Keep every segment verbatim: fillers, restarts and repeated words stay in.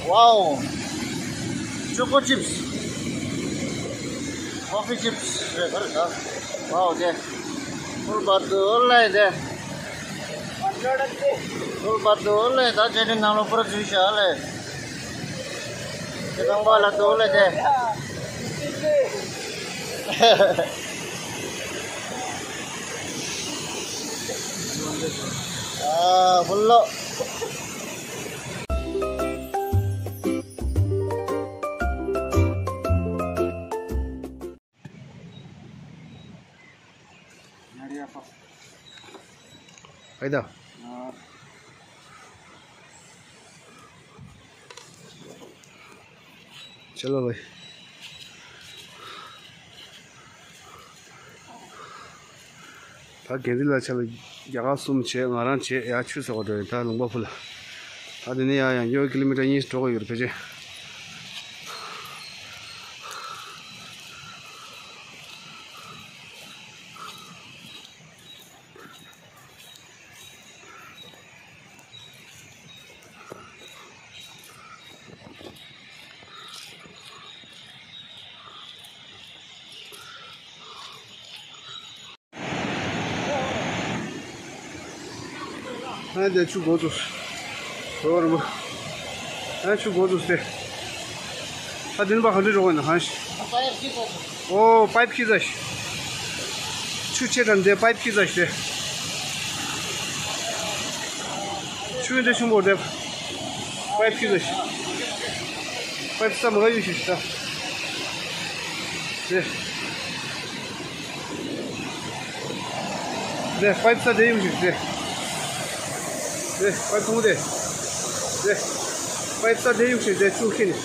Wow. Choco chips. Coffee chips. Wow, yeah. Full bottle, all right, yeah. Full bottle, all right, that's it, now, for the juice, all right. Kita ang bahala to ulit eh. Ah, bullo. Hayda. चलो भाई. ད་དགེ་འདུན་ལ་ཆ་ལ་རྒྱ་གར་གསུམ་བྱས། ང་རང་བྱས། ཡར་ཆུ་ཟ་བར་འགྲོ་ཡིན། ད་ལུང་པ་ཕུ་ལ། ད་དེ་ནས་ཡར་ཡང་གཡོ་ཀི་ལོ་མི་ཊར་གཉིས་འགྲོ་དགོས་ཡོད་རེད་ཕལ་ཆེར། ཨ་དེ་ཆུ་འགོ་ཚུགས། རོ་རོ། ཨ་ཆུ་འགོ་ཚུགས་ཏེ། ད་དེ་ནས་ཕར་ག་འདྲ་འགྲོ་དགོས་ན་གང་ཞིག་ཨོ་པའིབ་ཁྱི་ཚ་ཞིག་ཆུ་ཆེ་དྲགས་འདི་པའིབ་ཁྱི་ཚ་ཞིག་སྟེ། ཆུ་འདི་ཆུང་པོ་འདི་པའིབ་ཁྱི་ཚ་ཞིག་པའིབ་ས་མ་ག་ཡུག་ཞིག་ཞིག་ད། དེ། དེ་པའིབ་ས་དེ་ཡུག་ཞིག་དེ། དེ་པའིབ་ཐུང་དེ། དེ། པའིབ་ས་དེ་ཡུག་ཞིག་དེ་ཆུ་ཁྱི་ནི།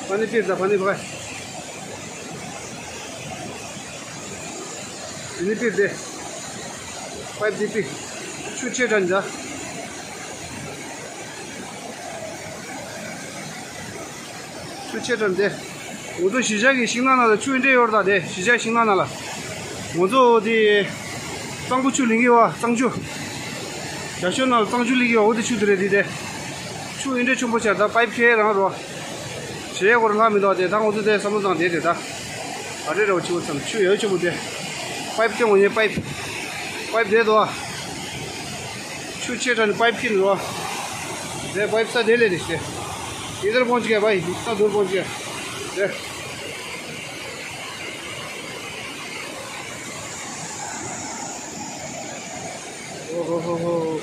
ཕ་ནི་པིར་ད་ཕ་ནི་བ། དེ་ནི་པིར་དེ། པའིབ་དེ་པིར། ཆུ་ཆེ་དྲགས་འཇའ། ཆུ་ཆེ་དྲགས་དེ། ང་ཚོ་གཞིས་ཆགས་ཀྱི་ཤིང་ནགས་ནང་ལ་ཆུ་འདྲེ་ཡོད་རེད་ད་དེ། གཞིས་ཆགས་ཤིང་ནགས་ནང་ལ། ང་ཚོ་དེ། གཙང་པོ་ཆུ་ལེན་གྱི་བ་གཙང་ཆུ། རྒྱ་ཤོད་ནང་ལ་གཙང་ཆུ་ལེན་གྱི་བ་འོ་དེ་ཆུ་དེ་རེད་དེ་དེ། ཆུ་འདྲེ་ཆེན་པོ་ཆགས་ད་པའིབ་ཁྱེར་རང་རོ། བྱེད་སྒོར་ལྷག་མི་འདུག་དེ་ད་ང་ཚོ་དེ་བསམ་བློ་བཏང་དེ་དེ་ད། ག་རེ་རེ་བ་ཆུ་བ་ཙམ་ཆུ་ཡོད་ཆུ་བོ་དེ། པའིབ་དེ་ངོ་ཉེ་པའིབ། པའིབ་དེ་དོ། ཆུ་ཆེ་དྲགས་ནི་པའིབ་ཁྱི་ནི་རོ། དེ་པའིབ་ས་དེ་ལས་རེ་ཤེ། ཡི་དར་པོང་ཅི་ག་བ་ཡི་ས་དུར་པོང་ཅི་ག་དེ། ཨོ་ཧོ་ཧོ་ཧོ།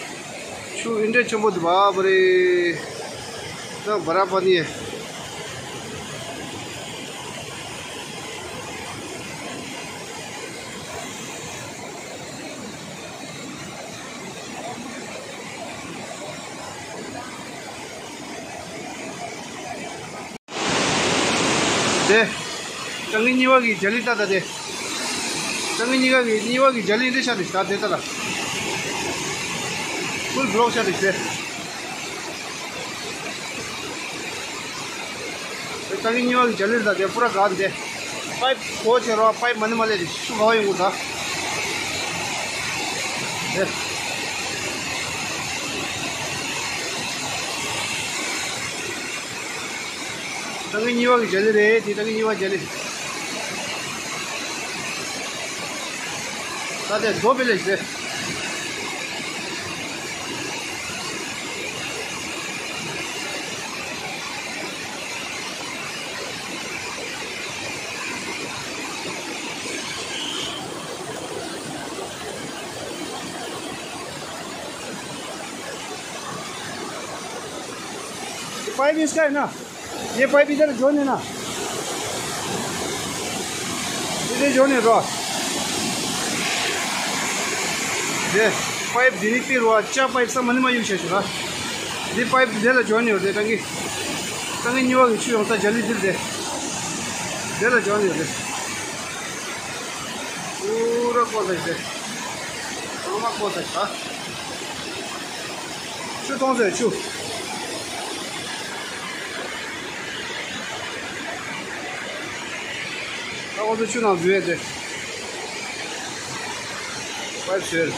ཆུ་འདི་འདྲ་ཆེན་པོ་འདུག་བ་བ་རེད། ད་བ་ར་པ་ནི། དེ། ད་ངའི་གཉིས་པ་གི་རྒྱ་གླིང་ལྟ་ད་དེ། ད་ངའི་གཉིས་ཀ་གི་གཉིས་པ་གི་རྒྱ་གླིང་འདི་ཆགས་འདུག་ད་དེ་ལྟ་ལ། ཕུལ་བློག་ཆགས་འདུག་དེ། ད་ངའི་གཉིས་པ་གི་རྒྱ་གླིང་ལྟ་དེ་པུ་ར་ག་འདི། པའིབ་གོ་ཆེ་རོ། པའིབ་མ་ནི་མ་ལས་ཤུ་ག་བ་ཡོང་གི་ད། དེ། ད་ངའི་གཉིས་པ་གི་རྒྱ་གླིང་རེད་དེ། ད་ངའི་གཉིས་པ་རྒྱ་གླིང་། ད་དེ་རྡོ་བེ་ལེ་ཞེས། པའིབ་ཡིན་སྐད་ན། ངས་པའིབ་དེ་ལ་འཇོག་ནས་ན། དེ་ལ་འཇོག་ནས་རོ། དེ། པའིབ་དེ་ནི་པི་རོ་ཨ་ཅག་པའིབ་ས་མ་ནི་མ་ཡུག་བྱས་ཤོག་ར། དེ་པའིབ་དེ་ལ་འཇོག་ནས་ཡོད་དེ་ད་གི། ད་གི་གཉིས་པ་གི་ཆུ་ཡོང་ས་རྒྱ་ལི་དེ་རེད་དེ། དེ་ལ་འཇོག་ནས་ཡོད་དེ། པུ་ར་ཀོ་ས་དེ། ཚང་མ་ཀོ་ས་ད། ཆུ་གཏོང་ཟེར་ཆུ། ད་ཁོ་ཚོ་ཆུ་ནང་འཛུལ་ཡས་དེ། པའིབ་བཟོས།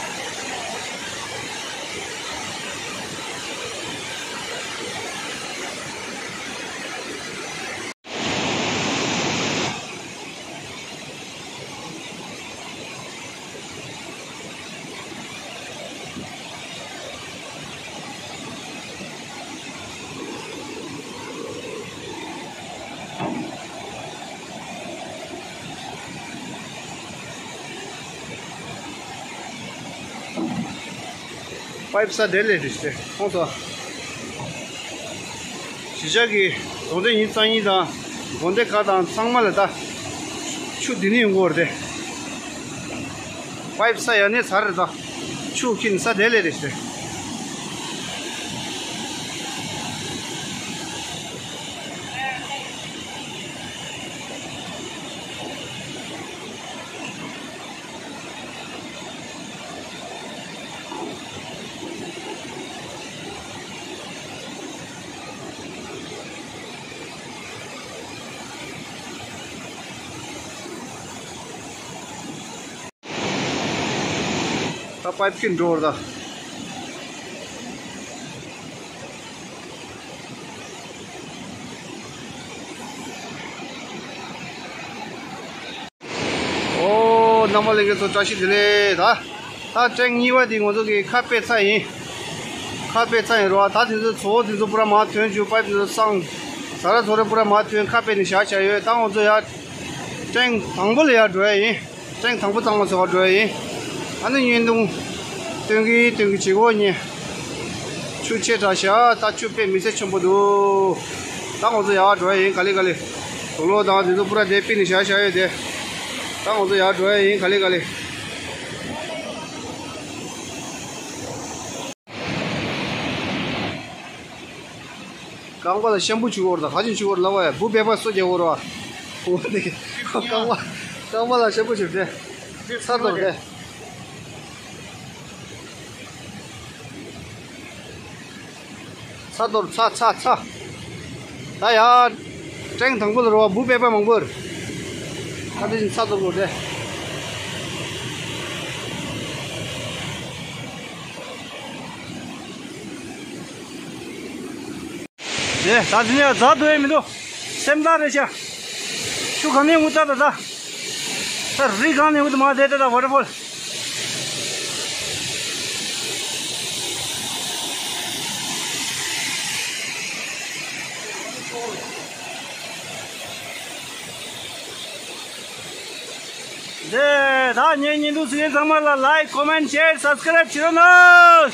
པའིབ་ས་དེ་ལས་རེད་ཤག་ཁོང་ཚོ། གཞིས་ཆགས་ཀྱི་གྲོང་སྡེ་ཉི་ཤུ་རྩ་གཉིས་དང་དགོན་སྡེ་ཁག་དང་ཚང་མ་ལ་ད་ཆུ་འདི་ནས་ཡོང་གི་ཡོད་རེད། པའིབ་ས་ཡར་ནས་ཚར་རེད་ད། ཆུ་ཁྱིམ་ས་དེ་ལས་རེད་ཤག་ད་པའིབ་ཀྱིས་འགྲོ་བར་ད། ཨོ། རྣམ་པ་ལྷན་རྒྱས་ཚོ་བཀྲ་ཤིས་བདེ་ལེགས། ད་ད་ཊེང་གཉིས་པ་འདི་ང་ཚོ་གི་ཁ་ཕྱེ་ཚར་ཡིན། ཁ་ཕྱེ་ཚར་ཡིན་རོ། ད་དེ་ཚོ་བཙོག་དེ་ཚོ་པུ་ར་མར་ཐོན་བཅུག་པའིབ་དེ་ཚོ་སངས། ཟ་ར་བཙོག་ར་པུ་ར་མར་ཐོན་ཁ་ཕྱེ་ནས་བཞག་བཞག་ཡོད། ད་ང་ཚོ་ཡར་ཊེང་དང་པོ་ལ་ཡར་འགྲོ་ཡ་ཡིན། ཊེང་དང་པོ་གཙང་མ་བཟོ་བར་འགྲོ་ཡ་ཡིན། ཨ་ནི་བརྙན་ཐུང་སྟོན་གི་སྟོན་གི་བྱེད་སྒོ་གཉིས། ཆུ་ཆེ་དྲགས་ཤག་ད་ཆུ་དཔེ་མི་སྲིད་ཆེན་པོ་འདུག་ད་ང་ཚོ་ཡར་འགྲོ་ཡ་ཡིན། ག་ལེ་ག་ལེ། དུག་ལོག་དང་དེ་ཚོ་པུ་ར་དེ་ཕུད་ནས་བཞག་བཞག་ཡོད་དེ། ད་ང་ཚོ་ཡར་འགྲོ་ཡ་ཡིན། ག་ལེ་ག་ལེ། རྐང་པ་ལ་ཤམ་བུ་བྱུག་དགོས་རེད་ད། ག་ཅིག་བྱུག་དགོས་རེད་ལབ་པ་ཡ། འབུ་སྦལ་པ་གསོ་རྒྱག་དགོས་རེད་པ། འོ་དེ། རྐང་པ་རྐང་པ་ལ་ཤམ་བུ་བྱུག་སྟེ། ཚྭ་གཏོར་ཏེ། ཚྭ་གཏོར་ཚྭ་ཚྭ་ཚྭ། ད་ཡ། ཊེང་དང་པོ་ལ་རོ་བ་འབུ་སྦལ་པ་མང་པོ་ཡོད། ད་དེ་བཞིན་ཚྭ་གཏོར་དགོས་རེད། དེ་ད་དེ་ནས་རྫ་འདུག་ཡས་མི་འདུག་སེམས་ཐག་རེད་ཤག་ཆུ་གང་ནས་འུ་ཙ་ད་ད། ད་རི་གང་ནས་འུ་ཙ་མ་དེ་ད་ད་ཝ་ཊར་ཕོལ། དེ་ད་ངའི་བརྙན་ཐུང་གཟིགས་མཁན་ཚང་མ་ལ་ལའིཀ་ཀོ་མེན་ཤེར་སབ་སི་ཀ་རེབ་བྱེད་རོགས་གནང་།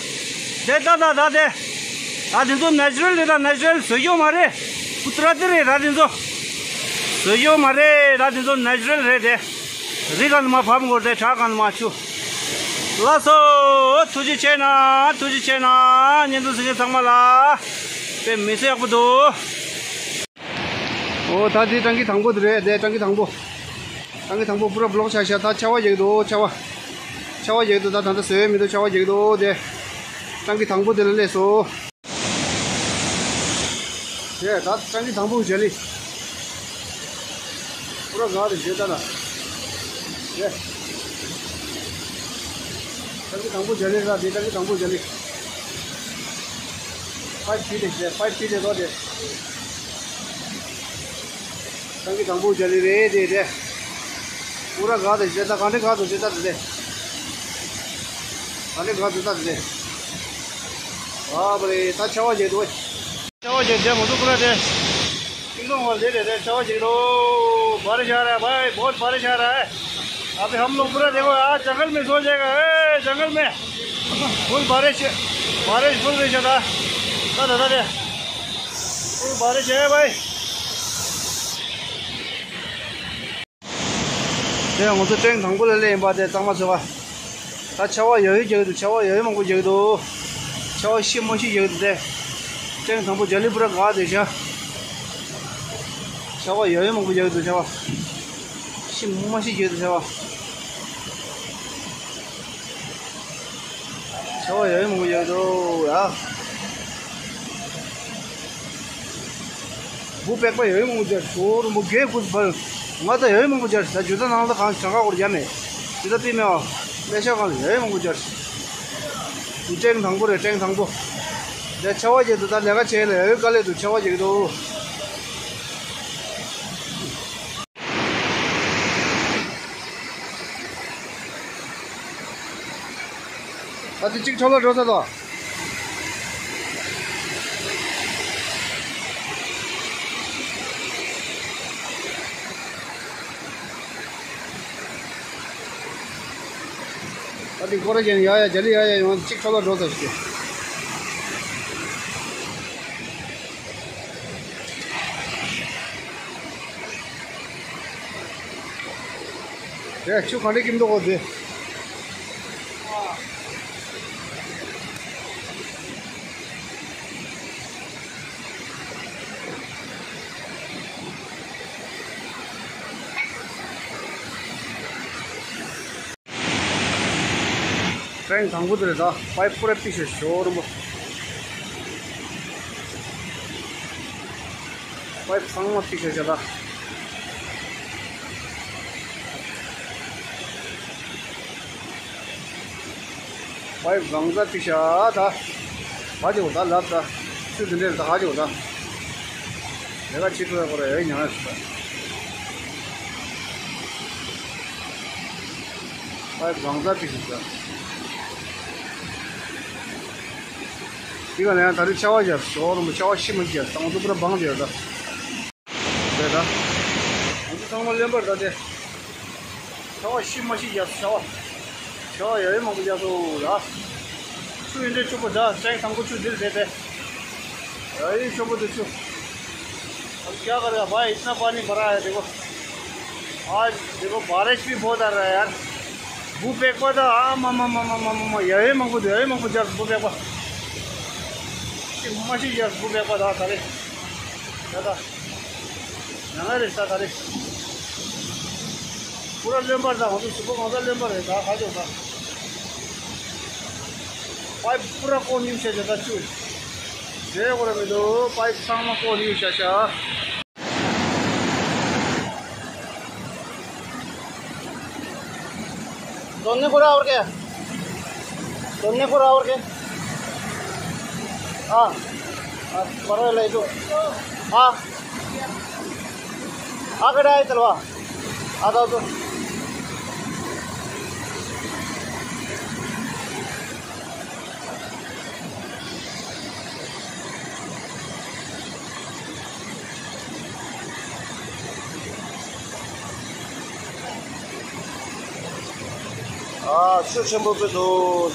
དེ་ད་ད་ད་དེ། ད་དེ་ཚོ་ནེ་ཅུ་རལ་རེད། ད་ནེ་ཅུ་རལ་བཟོ་རྒྱུ་མ་རེད། ཀུ་ཏི་ར་ཏི་རེད། ད་དེ་ཚོ་བཟོ་རྒྱུ་མ་རེད། ད་དེ་ཚོ་ནེ་ཅུ་རལ་རེད་དེ། རི་སྒང་ནས་མར་བབས་དགོས་རེད་དེ། བྲག་སྒང་ནས་མར་ཆུ། ལགས་སོ། ཐུགས་རྗེ་ཆེ་གནང་། ཐུགས་རྗེ་ཆེ་གནང་། བརྙན་ཐུང་གཟིགས་མཁན་ཚང་མ་ལ། དཔེ་མི་སྲིད་ཡག་པོ་འདུག་ཨོ་ད་འདི་ཊང་ཀི་དང་པོ་དེ་རེད་དེ། ཊང་ཀི་དང་པོ། ཊང་ཀི་དང་པོ་པུ་ར་བློག་ཆགས་ཤག་ད་ཆར་པ་རྒྱག་གི་འདུག་ཆར་པ། ཆར་པ་རྒྱག་གི་འདུག་ད་ད་ལྟ་བཟོས་མི་འདུག་ཆར་པ་རྒྱག་གི་འདུག་དེ། ཊང་ཀི་དང་པོ་དེ་ལ་སླེབས་སོང་། དེ་ད་ཊང་ཀི་དང་པོ་གི་ལྗགས་ལི། པུ་ར་ག་རེ་བྱེད་ད་ལ། དེ། ཊང་ཀི་དང་པོ་ལྗགས་ལི་ར་དེ། ཊང་ཀི་དང་པོ་ལྗགས་ལི། ཕའིབ་ཕི་ཊི་དེ། ཕའིབ་ཕི་ཊི་དེ་རོ་དེ། ཊང་ཀི་དང་པོ་ལྗགས་ལི་རེད་དེ་དེ། པུ་ར་ག་དེ་ཇེ་ད་གང་དེ་ག་དེ་ཇེ་ད་དེ་དེ། གང་དེ་ག་དེ་ད་དེ་དེ། ཨ་བ་རེ་ད་ཆར་པ་རྒྱག་འདུག་ཆར་པ་རྒྱག་དེ་མ་གཏོགས་པུ་ར་དེ། ཤིང་སྡོང་བ་དེ་དེ་དེ་ཆར་པ་རྒྱག་འདུག་བ་རེ་ཤ་ར་བའི་བོད་བ་རེ་ཤ་ར། अभी हम लोग पूरा देखो यार, जंगल में सो जाएगा। ए, जंगल में। फुल बारिश, बारिश फुल रही था। दा, दा, दा, दा। फुल बारिश है भाई। དེ་ང་ཚོ་ཊེང་དང་པོ་ལ་སླེབས་ཡིན་པ། དེ་གཙང་མ་བཟོས་པ། ད་ཆར་པ་ཡག་ཡོད་རྒྱག་གི་འདུག་ཆར་པ་ཡག་ཡོད་མང་པོ་རྒྱག་གི་འདུག་ཆར་པ་ཤི་མ་ཤི་རྒྱག་གི་འདུག་དེ་ཊེང་དང་པོ་ལྗགས་ལི་པུ་ར་ག་དེ་ཤ། ཆར་པ་ཡག་ཡོད་མང་པོ་རྒྱག་གི་འདུག་ཆར་པ་ཤི་མ་ཤི་རྒྱག་གི་འདུག་ཆར་པ། ཆར་པ་ཡག་ཡོད་མང་པོ་ཡོད་འགྲོ་ཡ། འབུ་སྦལ་པ་ཡག་ཡོད་མང་པོ་སྦྱར། ཞོར་འབུ་རྒས་ཁུ་སྦལ། ང་ད་ཡག་ཡོད་མང་པོ་སྦྱར། ད་ཇུ་ད་ནང་ལ་གང་གྲངས་ཀ་སྐོར་ཡ་མེད། ཇུ་ད་པི་མེ་བ། ལེ་ཤ་གང་ལ་ཡག་ཡོད་མང་པོ་སྦྱར། ཊེང་དང་པོ་རེད། ཊེང་དང་པོ། ད་ཆར་པ་རྒྱག་འདུག་ད་ལས་ཀ་བྱས་ལ་ཡག་ཡོད་དཀའ་ལས་འདུག་ཆར་པ་རྒྱག་འདུག་ད་དེ་གཅིག་འཕྲོ་བརླག་འགྲོ་ཚར་དོ། ད་དེ་སྐོར་ར་བྱས་ནས་ཡར་ཡར་ལྗགས་ལི་ཡར་ཡར་ཡོང་། གཅིག་འཕྲོ་བརླག་འགྲོ་ཚར་ཞིག་དེ་ཆུ་ག་འདྲ་སྐྱིད་མདོག་གོ་དེ། ཀྲེན་དང་པོ་དེ་རེད་ད། པའིབ་པུ་ར་ཕིག་ཤ་ཤོ་རུམ་པོ། པའིབ་ཚང་མ་ཕིག་ཤ་ཤ་ད། པའིབ་གང་ས་ཕིག་ཤ་ད། ཧ་ཅི་གོ་ད་ལབ་ད། ཆུ་དེ་འདྲས་ད་ཧ་ཅི་གོ་ད། ལས་ཀ་བྱེད་ཐུབ་ཡ་ཁོ་ར་ཡ་ཡི་ཉང་ཡ་ཞིག་ད། ཨ་གང་ཟག་ཅིག་ཞིག་ད། དེ་ག་ལ་ཡང་ད་རེས་ཆར་པ་བཞག་ཞོག་རུམ་པ་ཆར་པ་ཤི་མ་ཤི་ཡ་སང་ཚོ་པུ་ར་བང་བྱས་ད། རེད་ད། ང་ཚོ་ཚང་མ་ལེན་པར་ད་དེ། ཆར་པ་ཤི་མ་ཤི་ཡ་ཆར་པ། ཆར་པ་ཡ་ཡི་མང་པོ་བཞག་སོང་ད། ཆུ་ཡིན་དེ་ཆུ་པོ་ད་སེང་དང་པོ་ཆུ་འདིར་བསྡད་དེ། ཨ་ཡི་ཤོག་པོ་དེ་ཆུ། अब क्या करेगा भाई, इतना पानी भरा है, देखो। आज देखो, बारिश भी बहुत आ रहा है यार। भू फेंकवा था, हाँ, मामा, मामा, मामा, मामा, यही मंगू दे, यही मंगू जब भू फेंकवा। कि मशी जब भू फेंकवा था, सारे। दादा। नंगा रिश्ता, सारे। पूरा लेबर था, हम तो सुबह मजा लेबर है, था, खा जाओ, था। पाइप पूरा कौन यूज़ है, जगह चू। दे, बोले, मिलो, पाइप सामा कौन यूज़ है, चा। दोनों को और क्या? दोनों को और क्या? हाँ। हाँ, बड़ा ले दो। हाँ। आगे डाय तलवा। आ जाओ तो। ཨ། ཆུ་ཆེན་པོ་སྤྲད་འདུག་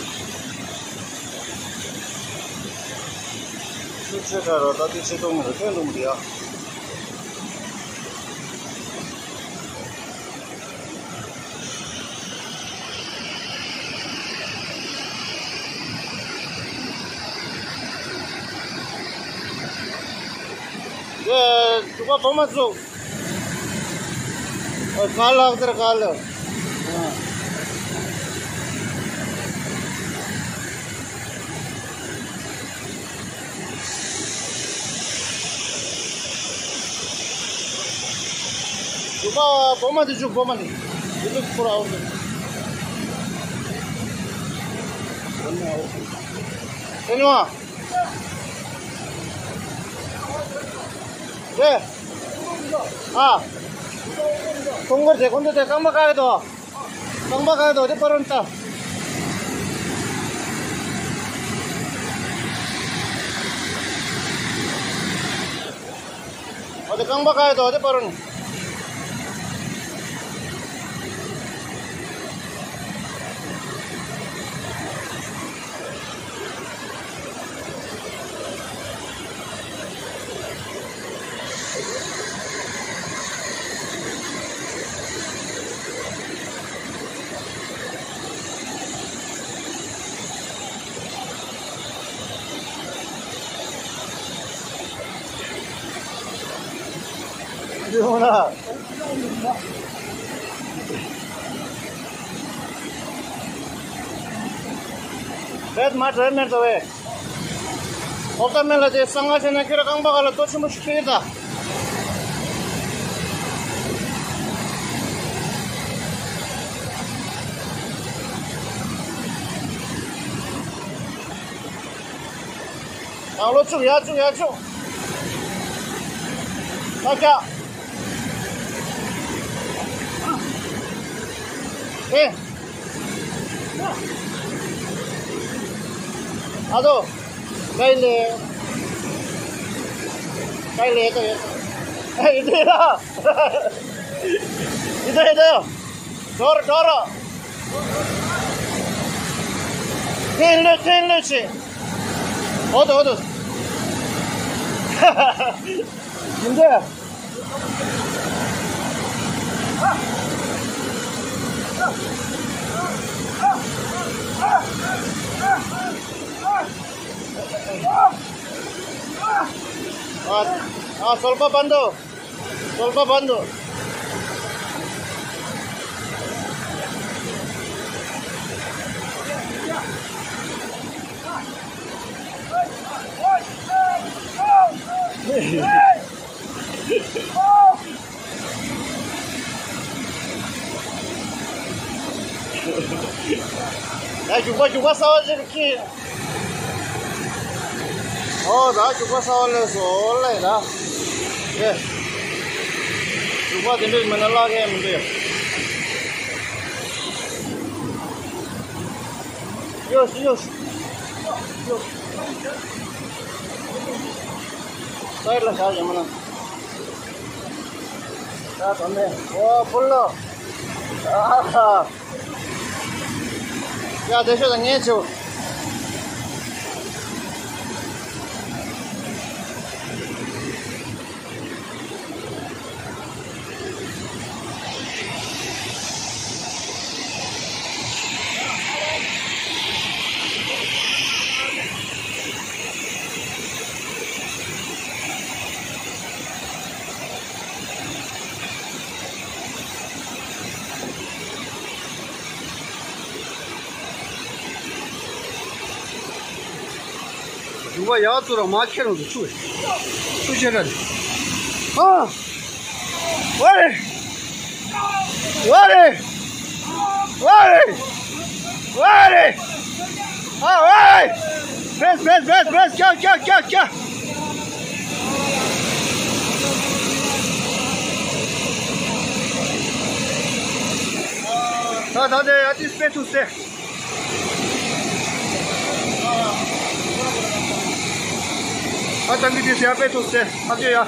ཆུ་ཆེ་དྲགས་ར་ད་དེ་ཆེ་གཏོང་རེ་ཐོན་འདུག་འདི་ཡ། དེ་ཅུ་པ་བོ་མ་བཙུགས། ཨ། ག་ལག་དེར་ག་ལ། ཨ། ཅུ་པ་བོ་མ་དེ་བཙུགས། བོ་མ་དེ་དེ་བཙུགས་ཁོ་ར་འོ་དེ། དེ་ནི་བ། རེད། ཨ། ཁོང་ཁོ་དེ་ཁོང་ཚོ་དེ་རྐང་པ་བཀག་ཡོད་དོ། རྐང་པ་བཀག་ཡོད་དོ་དེ་པར་རོན་ལྟ། ཨོ་དེ་རྐང་པ་བཀག་ཡོད་དོ་དེ་པར་རོན། འདི་ཡོང་ན། རེད་མ་རེད་མེད་དོ་བས། ཨོ་ཀ་མེ་ལ་དེ་གསང་སྔགས་བྱས་ན་ཁྱོད་རང་རྐང་པ་ག་ལ་ལྟོ་ཆེན་པོ་ཞིག་ཁྱེར་ད། ཡང་ལོ་བཅུག་ཡར་བཅུག་ཡར་བཅུག་ད་ཀྱ། ཨེ། ཨ་དོ། ཀའི་ལེ། ཀའི་ལེ་དོ་ཡོད། ཨེ་ཡིན་དེ་ལ། ཡིན་དེ་ཡིན་དེ། འགྲོ་ར་འགྲོ་ར། ཐེན་ལོས་ཐེན་ལོས་བྱེད། འོ་དོ་འོ་དོ། ཡིན་དེ། ཨ་ཨ་སོལ་པ་བན་དོ། སོལ་པ་བན་དོ། ད་རྒྱུག་པ་རྒྱུག་པ་གསར་པ་ཅིག་ཁྱེར། ཨོ་ད་རྒྱུག་པ་གསར་པ་སླེབས་སོང་ལེ་ད། ཨེ། རྒྱུག་པ་དེ་འདྲས་མིན་ན་བརླག་མཁན་མི་འདུག་ཡ། ཡོ་སི་ཡོ་སི། ཡོ། སའིཌ་ལ་བཞག་ཡོད་མ་ན། ད་དོན་མེད། ཨོ་ཕུལ་ལོ། ཨ་ཧ། ཡ་དེ་ཤོད་དང་ངས་ཆེ་བོ། རྒྱུག་པ་ཡག་ཚུར་ར་མ་ཁྱེར་རང་དུ་ཆུ། ཆུ་ཆེ་ར་རེད། ཨ། ཝ་རེ། ཝ་རེ། ཝ་རེ། ཝ་རེ། ཨ་ཝ་རེ། བེས་བེས་བེས་བེས། ཀྱ་ཀྱ་ཀྱ་ཀྱ། ད་ད་དེ་ཡ་ཏིས་པེ་ཐུག་སེ། ཨ་ཏང་གི་ཏིས་ཡ་པེ་ཐུག་སེ། ཨ་ཅེ་ཡ། ག་རེ་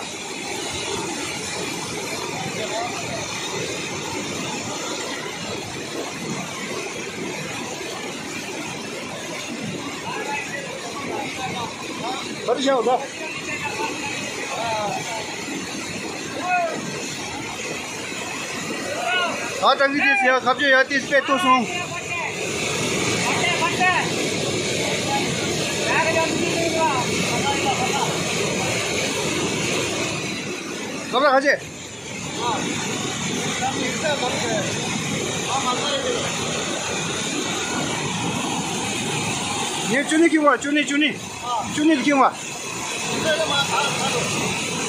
བྱ་བ་ད། ད་ཏང་གི་ཏིས་ཡ་ཁ་བརྗོད་ཡ་ཏིས་པེ་ཐུག་སོང་། ཁ་བར་ཁ་ཆེ། ངས་ཅུ་ནི་ཁྱིམ་བ། ཅུ་ནི་ཅུ་ནི། ཅུ་ནི་ཁྱིམ་བ།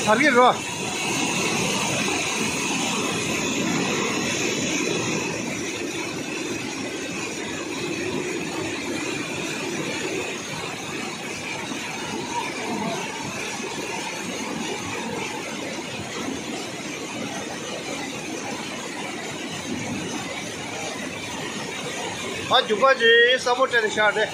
དར་གྱི་རོ། ཨ་རྒྱུག་པ་ཅིག་ས་པོ་སྤྲད་ནས་བཞག་རེད།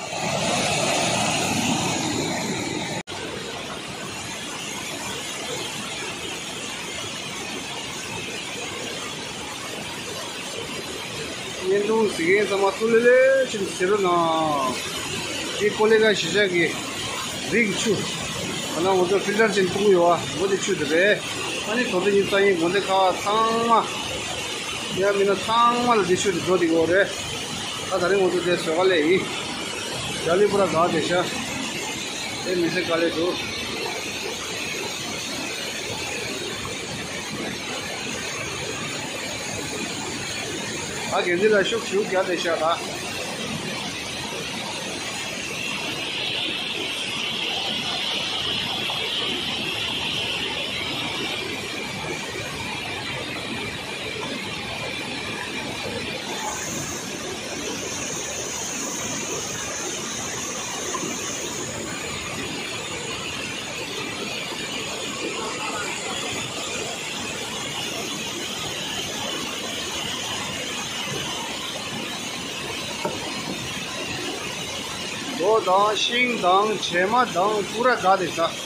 བརྙན་ཐུང་གཟིགས་མཁན་ཚང་མ་ཐུགས་ལེ་ལེ་ཆེ་གཟིགས་རོགས་གནང་། འདི་ཀོ་ལེ་ག་གཞིས་ཆགས་ཀྱི་རི་གི་ཆུ། ད་ནང་ང་ཚོ་ཕིལ་ཊར་ཅན་བཏུང་ཡོད་པ་འོ་དེ་ཆུ་དེ་རེད། ཨ་ནི་དོ་དེ་ཉིན་རྩ་ཡིན་དགོན་སྡེ་ཁག་ཚང་མ། ཡང་མིན་ན་ཚང་མ་ལ་འདི་ཆུ་དེ་འགྲོ་བསྡད་ཀྱི་ཡོད་རེད། ད་ད་རིང་ང་ཚོ་དེ་བཟོ་ག་ལས་ཡིན། རྒྱ་གླིང་པུ་ར་ག་དེ་ཤ། དེ་མི་ཚེ་དཀའ་ལས་འདུག་ཨ་དགེ་འདི་ལ་ཤུགས་ཤུགས་རྒྱག་བསྡད་ཤག་ད། རྡོ་དང་ཤིང་དང་བྱེ་མ་དང་པུ་ར་ག་དེ་ས།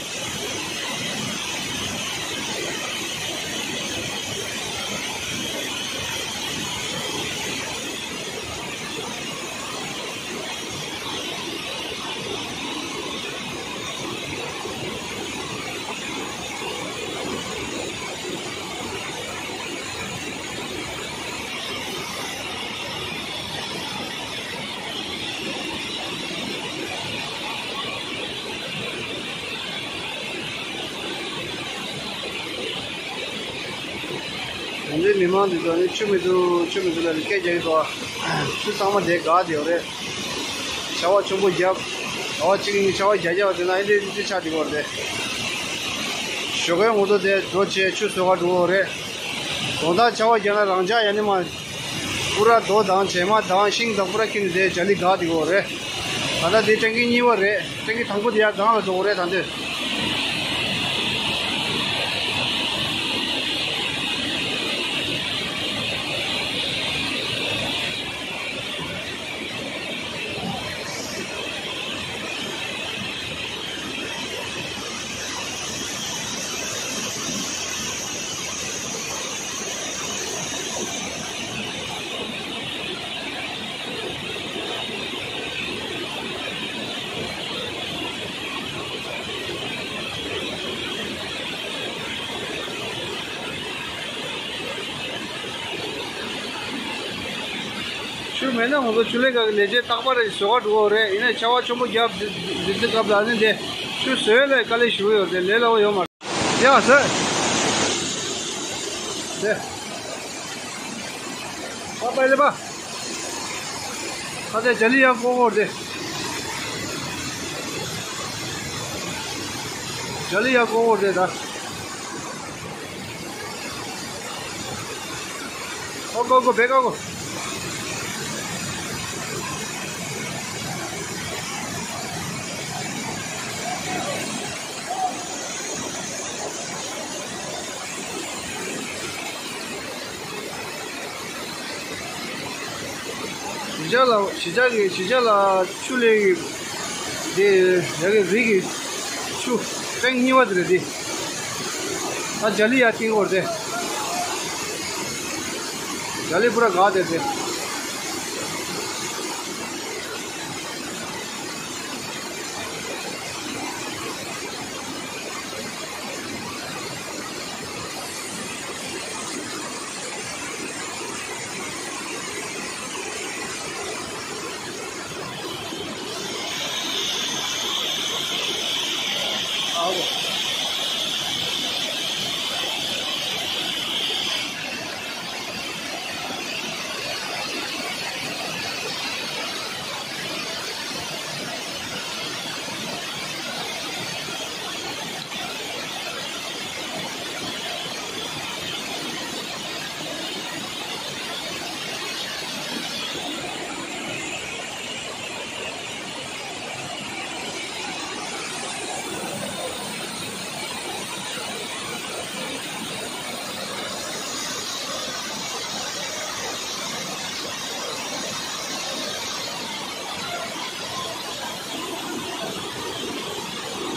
འདི་མི་མང་འདི་ཚོ་ནི་ཆུ་མི་འདུག་ཆུ་མི་འདུག་ལབ་ནས་སྐད་རྒྱག་གི་འདུག་ཆུ་ཚང་མ་དེ་འགག་བསྡད་ཡོད་རེད། ཆར་པ་ཆེན་པོ་བརྒྱབ། ཟླ་བ་གཅིག་གཉིས་ཆར་པ་རྒྱག་རྒྱག་བསྡད་ན་ཨེ་འདྲ་འདི་ཆགས་བསྡད་ཡོད་རེད། ཞོགས་ཀས་ངོ་ཚོ་དེ་འགྲོ་བྱས་ཆུ་བཟོ་ག་འགྲོ་གི་རེད། དགོང་དག་ཆར་པ་རྒྱག་ན་རང་འཇགས་ཡ་ནི་མ། པུ་ར་རྡོ་དང་བྱེ་མ་དང་ཤིང་དང་པུ་ར་ཁྱེར་ནས་དེ་ཇ་ལི་འགག་བསྡད་ཡོད་རེད། ད་ལྟ་དེ་ཊེང་ཀི་གཉིས་པ་རེད། ཊེང་ཀི་དང་པོ་དེ་ཡར་སྒང་ལ་འགྲོ་གི་རེད་ད་འདོད། ཆུ་མེད་ན་ང་ཚོ་ཆུ་ལས་ཁང་གི་ལས་བྱེད་རྟག་པར་བཟོ་ག་འགྲོ་གི་རེད། ཡིན་ནའི་ཆར་པ་ཆེན་པོ་བརྒྱབ་དུས་དུས་ཚོད་སྐབས་ལ་ནི་དེ་ཆུ་བཟོས་ལ་དཀའ་ལས་ཞེ་པོ་ཡོད་རེད། ལས་སླ་པོ་ཡོད་མ་རེད། ཡ་ཟེར། དེ། ཨ་པ་ལེ་པ། ཁ་ཚ་ཇ་ལི་ཡ་ཀོ་ཀོ་རེད། ཇ་ལི་ཡ་ཀོ་ཀོ་རེད་ད། ཀོ་ཀོ་ཀོ་བེ་ཀོ་ཀོ། གཞིས་ཆགས་ལ་གཞིས་ཆགས་ཀྱི་གཞིས་ཆགས་ལ་ཆུ་ལེན་གྱི་དེ་ཡ་གི་རི་གི་ཆུ་ཊེང་གཉིས་པ་དེ་རེད་དེ། ད་ཇ་ལི་ཡ་ཊེང་གོ་རེད་དེ། ཇ་ལི་པུ་ར་ག་དེ་དེ།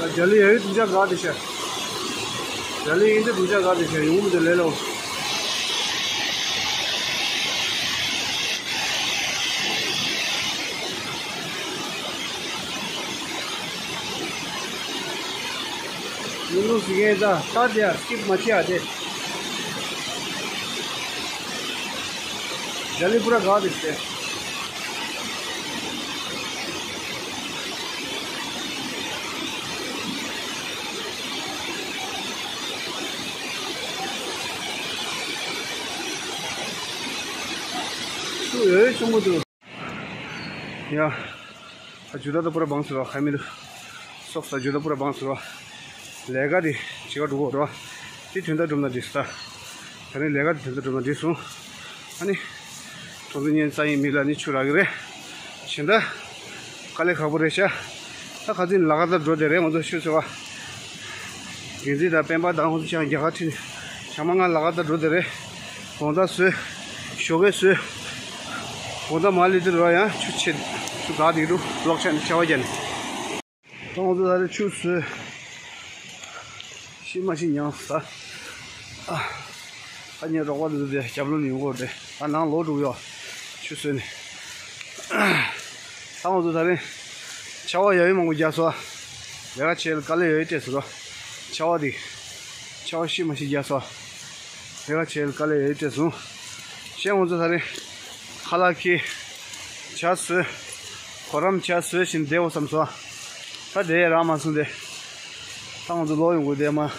ད་ཇ་ལི་ཡ་ཡི་དུ་ཇ་ག་དེ་ཤ། ཇ་ལི་ཡིན་དུ་དུ་ཇ་ག་དེ་ཤ་ཡོང་མི་དུ་ལེ་ལོ། ཡུལ་ལུང་ཟི་གེ་ད་ད་དེ་ཡ་སྐྱིབ་མ་ཆེ་ཡ་དེ། ཇ་ལི་པུ་ར་ག་དེ་ཤ། ཆུ་ཡོད་ཆུ་མོ་དུ། ཡ། ཨ་ཇུ་ད་ད་པུ་ར་བང་སུ་ར་ཁ་མི་དུ། སོག་ས་ཇུ་ད་པུ་ར་བང་སུ་ར། ལས་ཀ་དེ་བྱེད་ག་འགྲོ་གོ་ར། དེ་དོན་དག་སྒྲུབ་ན་འགྲིག་ས། ད་ནི་ལས་ཀ་དེ་དོན་དག་སྒྲུབ་ན་འགྲིག་སོང་། ཨ་ནི། ཁྲོམ་ཚོ་ཉན་ས་ཡིན་མི་ལ་ནི་ཆུ་རག་གི་རེད། བྱེད་ད། དཀའ་ལས་ཁག་པོ་རེད་ཤག་ད་ཁ་ཚིན་ལ་ཁ་ད་འགྲོ་དེ་རེད་ང་ཚོ་ཆུ་ཚོད་པ། འགན་འཛིན་དང་སྤེན་པ་དང་ཁོང་ཚོ་ཆང་རྒྱག་ཁ་ཁྲིད་ནས་ཞག་མ་ལྔ་ལ་ཁ་ད་འགྲོ་དེ་རེད། དགོང་དག་བཟོས། ཞོགས་པའི་བཟོས། དགོང་དག་མ་ལི་དེ་རོ་ཡང་ཆུ་ཆེ། ཆུ་དག་དེ་རུ་ལོག་ཆ་ནས་ཆ་བ་རྒྱ་ནས། ཁོང་ཚོ་ད་རེ་ཆུ་བཟོས། ཤི་མ་ཤི་ཉང་ས། ཨ། ཨ་ཉེ་རོགས་པ་འདི་ཚོ་དེ་རྒྱབ་ལོ་ནས་ཡོང་གོ་རེད། ད་ནང་ལོག་འགྲོ་གི་ཡོད། ཆུ་བཟོས་ནས། ད་ང་ཚོ་ད་རེ། ཆར་པ་ཡ་ཡི་མང་པོ་རྒྱག་སོ། ལས་ཀ་བྱེད་དཀའ་ལས་ཡོད་སྤྲད་སོ། ཆར་པ་དེ། ཆར་པ་ཤི་མ་ཤི་རྒྱག་སོ། ལས་ཀ་བྱེད་དཀའ་ལས་ཡོད་སྤྲད་སོང་། གཞན་ང་ཚོ་ད་རེ། ཁ་ལག་ཁྱེར། ཇ་བཟོས། གོ་རམས་ཇ་བཟོས་བཞིན་བསྡད་འོ་བསམ་སོང་། ད་དེ་རག་མ་སོང་སྟེ། ད་ང་ཚོ་ལོག་ཡོང་དགོས་བསྡད་མ།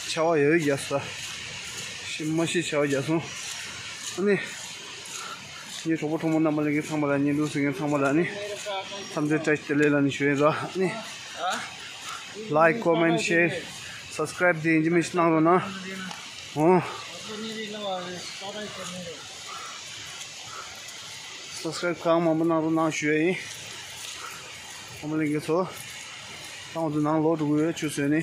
ཆར་པ་ཡོད་རྒྱག་ས། ཤི་མ་ཤི་བྱ་བ་རྒྱག་སོང་། ཨ་ནི། ངའི་གྲོགས་པོ་གྲོགས་མོ་རྣམ་པ་ལྷན་རྒྱས་ཚང་མ་ལ་ཉན་འདུག་ཟེར་མཁན་ཚང་མ་ལ་ནི། འཚམས་འདྲི་བཀྲ་ཤིས་བདེ་ལེགས་ལ་ནི་ཞུ་ཡིན་ར། ཨ་ནི། Like, comment, share, subscribe དེ་ཡིན་གཅིག་མིན་གཅིག་གནང་རོགས་གནང་། འོ། Subscribe གང་མང་པོ་གནང་རོགས་གནང་ཞུ་ཡ་ཡིན། ཚང་མ་ལྷན་རྒྱས་ཚོ། ད་ང་ཚོ་ནང་ལོག་འགྲོ་གི་ཡོད། ཆུ་ཚོད་ནི།